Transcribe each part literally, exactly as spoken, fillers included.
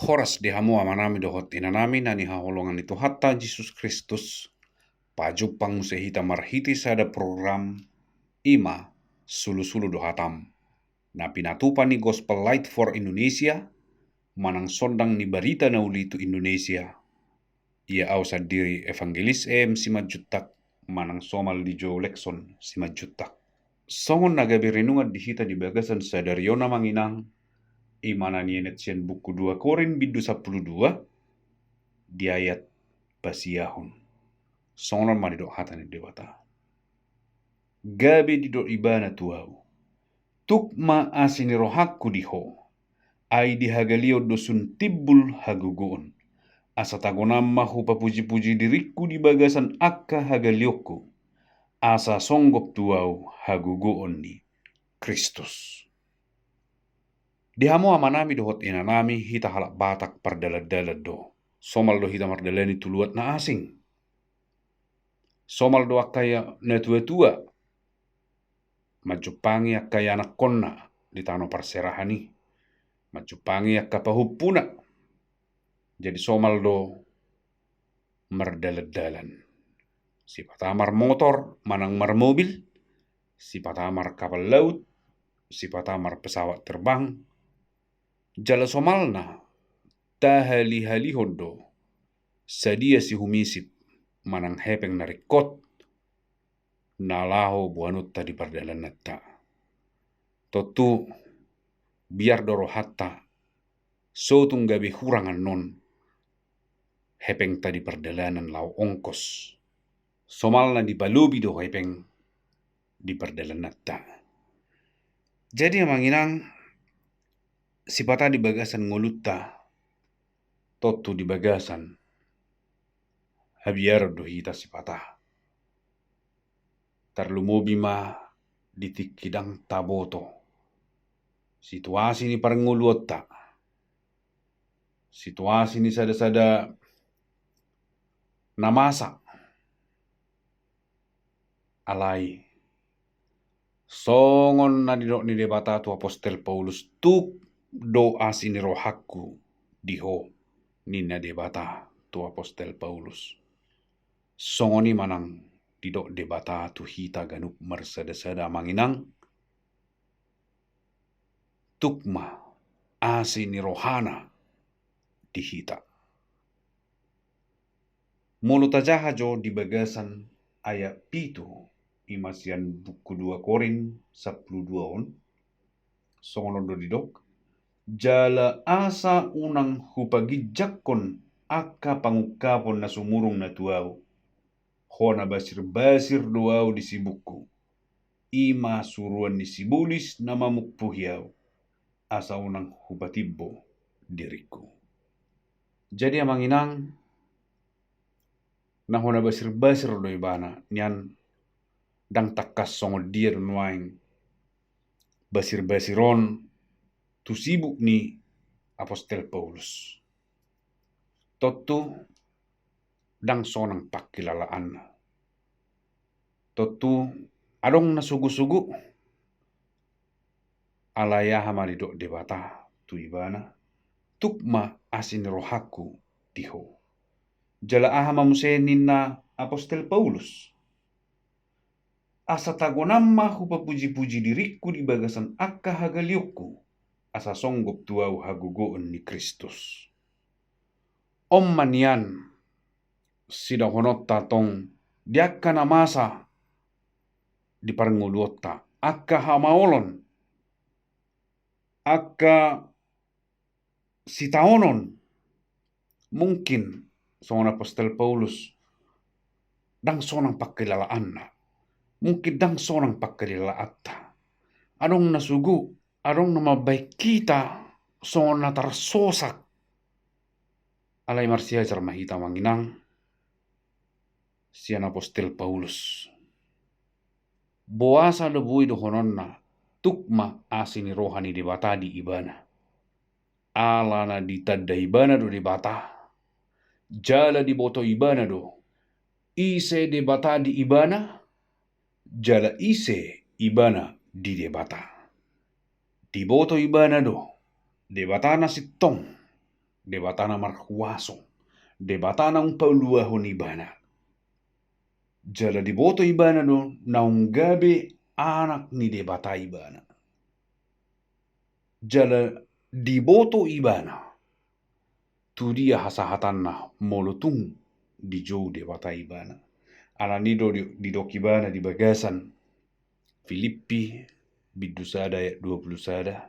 Horas di hamu amanami dohot inanami na nihaholongan ni Tuhanta Jesus Kristus. Pajumpang muse hita marhite sada program, i ma Sulusulu do Hatam, na pinatupa ni Gospel Light for Indonesia, manang Sondang ni Barita Na Uli tu Indonesia. Ia au sandiri Evangelis M Simanjuntak, manang somal di Joe Lexon Simanjuntak. Songon na gabe renungan di hita di bagasan sadari on, amang inang, i ma na nienet sian buku dua Korint bindu sampulu dua, di ayat pasiahon. Songon on ma didok hata ni Debata. Gabe didok ibana tu au: Tuk ma asi ni rohangku di ho, ai di hagaleon do sun timbul hagogoon. Asa tagonan ma hupapujipuji diringku di bagasan angka hagaleonku, asa songgop tu au hagogoon ni Kristus. Di hamu amanami dohot inanami, hita halak Batak pardalandalan do. Somal do hita mardalani tu luat na asing. Somal do angka ia natuatua manjumpangi angka ianakhonna di tano parserahan i, manjumpangi angka pahompuna. Jadi somal do mardalandalan. Sipata marmotor manang marmobil, sipata markapal laut, sipata marpesawat terbang. Jala somalna tahalihalihon do sadia sihumisip manang hepeng na ringkot na laho boanonta di pardalannanta. Tontu, biar do rohanta, so tung gabe hurang annon hepengta di pardalanan laho ongkos, somalna dipalobi do hepeng di pardalannanta. Jadi, amang inang, sipata di bagasan ngolunta, tontu di bagasan habiaran do hita sipata. Tarlumobi ma di tingki ndang taboto situasi ni parngoluonta, situasi ni sadasada na masa. Alai songon na nidok ni Debata tu apostel Paulus, tuk do asi ni rohangku di ho, ninna Debata tu apostel Paulus. Songon i ma nang didok Debata tu hita ganup marsadasada, amang inang. Tuk ma asi ni rohana di hita. Molo tajaha jo di bagasan ayat pitu, i ma sian buku dua Korint sampulu dua on, songon on do didok: Jala asa unang hupaginjangkon angka pangungkapon na sumurung na tu au, hona basirbasir do au di sibukku, i ma suruan ni sibolis na mamungkuhi au, asa unang hupatimbo diringku. Jadi, amang inang, na hona basirbasir do ibana, nian ndang tangkas songon dia do nuaeng basirbasir on tu sibuk ni apostel Paulus. Tontu ndang sonang pangkilalaanna. Tontu adong na sogosogo. Alai aha ma didok Debata tu ibana? Tuk ma asi ni rohangku di ho. Jala aha ma muse ninna apostel Paulus? Asa tagonan ma hupapujipuji diringku di bagasan angka hagaleonku, asa songgop tu au hagogoon ni Kristus. On ma nian sidohononta tong di angka na masa di parngoluonta, angka hamaolon, angka sitaonon. Mungkin songon apostel Paulus, ndang sonang pangkilalaanna. Mungkin ndang sonang pangkilalaanta. Adong na sogo, adong na mambaen hita songon na tarsosak. Alai marsiajar ma hita, amang inang, sian apostel Paulus. Boasa do boi dohononna tuk ma asi ni roha ni Debata di ibana? Alana ditanda ibana do Debata, jala diboto ibana do ise Debata di ibana, jala ise ibana di Debata. Diboto ibana do Debata na sintong, Debata na marhuaso, Debata naung pauluahon ibana. Jala diboto ibana do naung gabe anak ni Debata ibana. Jala diboto ibana tu dia hasahatanna molo tung dijou Debata ibana. Alani do di-, didok ibana di bagasan Filippi bindu sada ayat dua pulu sada,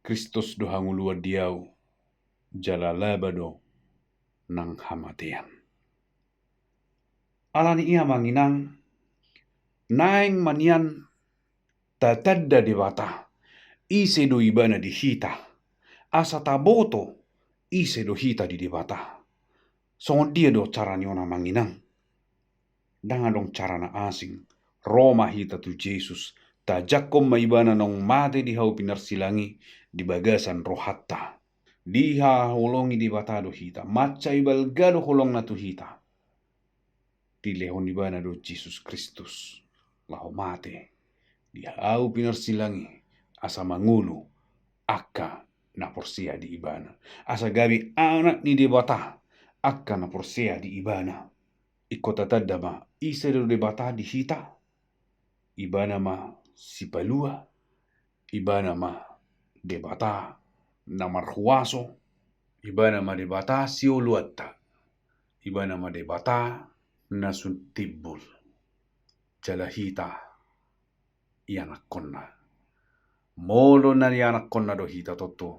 Kristus do hangoluan di ahu, jala laba do nang hamatean. Alani i amang inang, naeng ma nian tatanda Debata, ise do ibana di hita, asa taboto ise do hita di Debata. Songon dia do cara ni on amang inang? Ndang adong cara na asing. Ro ma hita tu Jesus, tajangkon ma ibana naung mate di hau pinarsilang i di bagasan rohanta. Dihaholongi Debata do hita, mansai balga do holongna tu hita. Dilehon ibana do Jesus Kristus laho mate di hau pinarsilang i, asa mangolu angka na porsea di ibana, asa gabe anak ni Debata angka na porsea di ibana. Ingkon tatanda ma ise do Debata di hita. Ibana ma Sipalua, ibana ma Debata na marhuaso, ibana ma Debata sioloanta, ibana ma Debata na sun timbul. Jala hita ianakkonna. Molo na ianakkonna do hita, tontu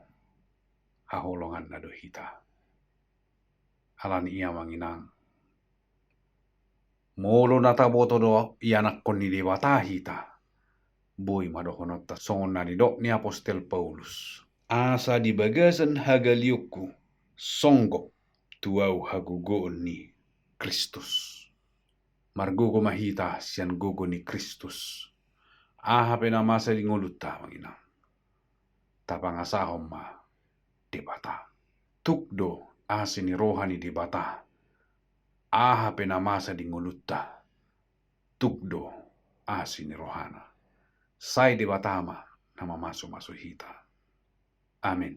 haholonganna do hita. Alani i amang inang, molo na taboto do ianakkon ni Debata hita, boi ma dohononta songon na nidok ni apostel Paulus, asa di bagasan hagalionku songgop tu ahu hagogoon ni Kristus. Margogo ma hita sian gogo ni Kristus. Aha pe na masa di ngolunta amang inang, tapangasahon ma Debata. Tuk do asi ni roha ni Debata. Aha pe na masa di ngolunta, tuk do asi ni rohana. Sai Debata ma na mamasumasu hita. Amen.